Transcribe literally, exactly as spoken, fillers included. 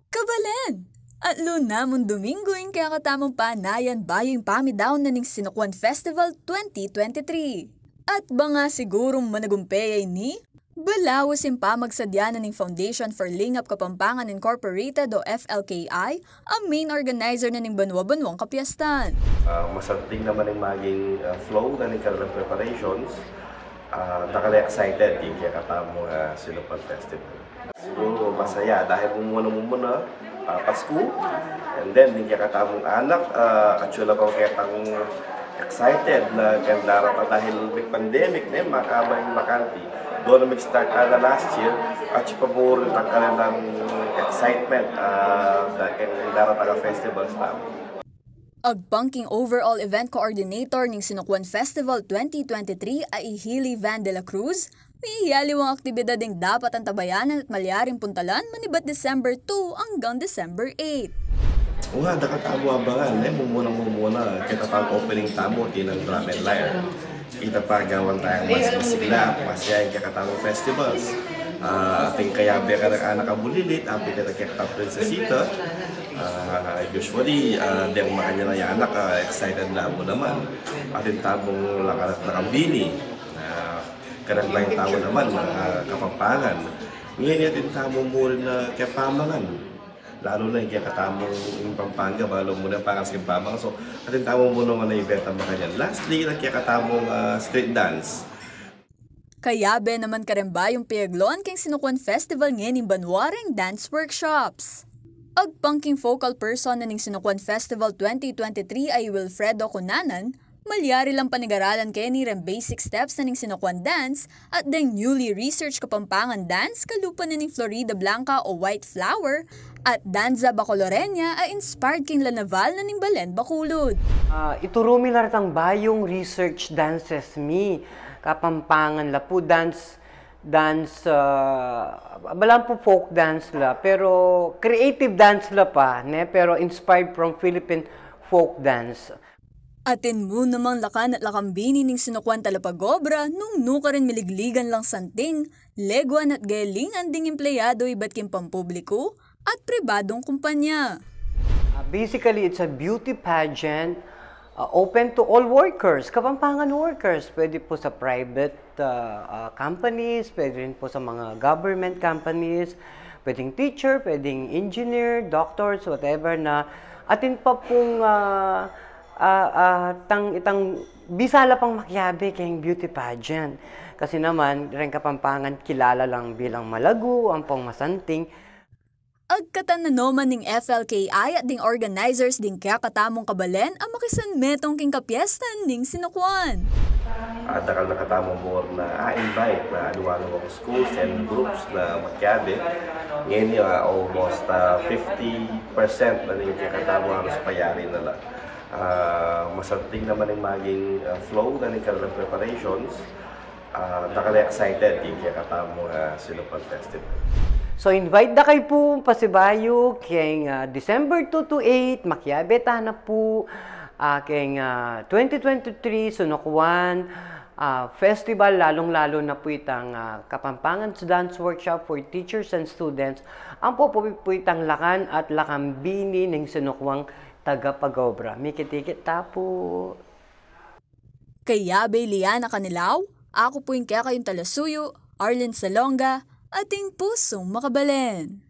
Kabalen! At luna mung Domingo ing kekatamung panayan bayu ing pamidaun na ning Sinukuan Festival twenty twenty-three. At banga sigurung managumpe ya ini, balaus ing pamagsadya na ning Foundation for Lingap Kapampangan Incorporated o F L K I, a main organizer na ning banua-banuang kapiestan. Ah, masanting naman ing maging, ah, flow na ning kanilang preparations. Ah, dakal a excited king kekatamung, ah, Sinukuan Festival. Siguru masaya dahil mumuna-mumuna, ah, Pasku. And then, ning kekatamung anak, ah, atyu la kung ketang excited na keng darata dahil may pandemic ne, makaba ing makanti. Doon na mag-start na last year, at siya pa buri tangkalan ng excitement, ah, da-, keng darata nga festivals tamu. Agpang king overall event coordinator ning Sinukuan Festival twenty twenty-three a i Hilly Van de la Cruz, miyayaliwang aktibidad ing dapat antabayanan at malyaring puntalan manibat December two anggang December eight. Wa, dakal tamu abangan, e, mumuna-mumuna, keta pang opening tamu, atin ing drum and lyre. Ita pa gawan tayang mas masigla, mas yayang kekatamung festivals. Ah, atin kayabe kareng anak a bulilit, apin da kekatang prinsesita. Ah, usually, ah, deng makanyan a anak, ah, excited la mu naman. Atin tamung lakan at lakambini. Ah, kareng bayu tamu naman, ah, Kapampangan. Ngeni atin tamu mu rin a kepamangan. Lalu na ing kekatamung ing Pampanga, balu mu na ing pangasking Pampanga. So, atin tamu mu naman a event a makanyan. Lastly, ing kekatamung, ah, street dance. Kayabe naman kareng bayung piyagloan keng Sinukuan Festival ngening banua reng dance workshops. Agpang king focal person na ning Sinukuan Festival twenty twenty-three a i Wilfredo Cunanan, malyari lang panigaralan keni reng basic steps na ning Sinukuan dance at deng newly research Kapampangan dance kalupa na ning Florida Blanca o White Flower at Danza Bacolorena a inspired king La Naval na ning Balen, Bacolod. Ah, ituru mi la retang bayung research dances mi, Kapampangan la pu, dance, dance, ah, balamu pu folk dance la, pero creative dance la pa, ne? Pero inspired from Philippine folk dance. Atin mu namang lakan at lakambini ning Sinukuan talapag-obra nung nukarin miligligan lang santing, leguan at galingan ding empleyado ibat king pampubliku at pribadung kumpanya. Ah, basically, it's a beauty pageant, ah, open to all workers, Kapampangan workers. Pwede po sa private, ah, ah, companies, pwede rin po sa mga government companies, pwedeng teacher, pwedeng engineer, doctors, whatever na atin pa pung, ah, ah, ah, tang, itang bisa la pang makiabe keng beauty pageant. Kasi naman, reng Kapampangan kilala lang bilang malagu, ampong masanting. Agkatan na noman ning F L K I at ding organizers ding kekatamung kabalen a makisanmetung king kapiestan ning Sinukuan. At dakal na katamu mu rin a, ah, invite na anu-anu a schools and groups na makiabe. Ngeni, ah, almost, ah, fifty percent na ning kekatamung arus payari na la. Ah, masanting naman ing maging, ah, flow na ning kanilang preparations. Ah, dakal a excited king kekatamung, ah, Sinukuan Festival. So, invite da kayu pu pasibayu keng, ah, December two to eight, makiabe tana pu, ah, keng, ah, twenty twenty-three Sinukuan, ah, Festival, lalung-lalu na pu itang, ah, Kapampangan Dance Workshop for teachers and students. Ampo pu, pu itang lakan at lakambini ning Sinukuang tagapag-obra. Mikit-ikit ta pu. Kayabe Liana Canilaw, aku pu ing kekayung talasuyu, Arlene Salonga, ating pusung makabalen.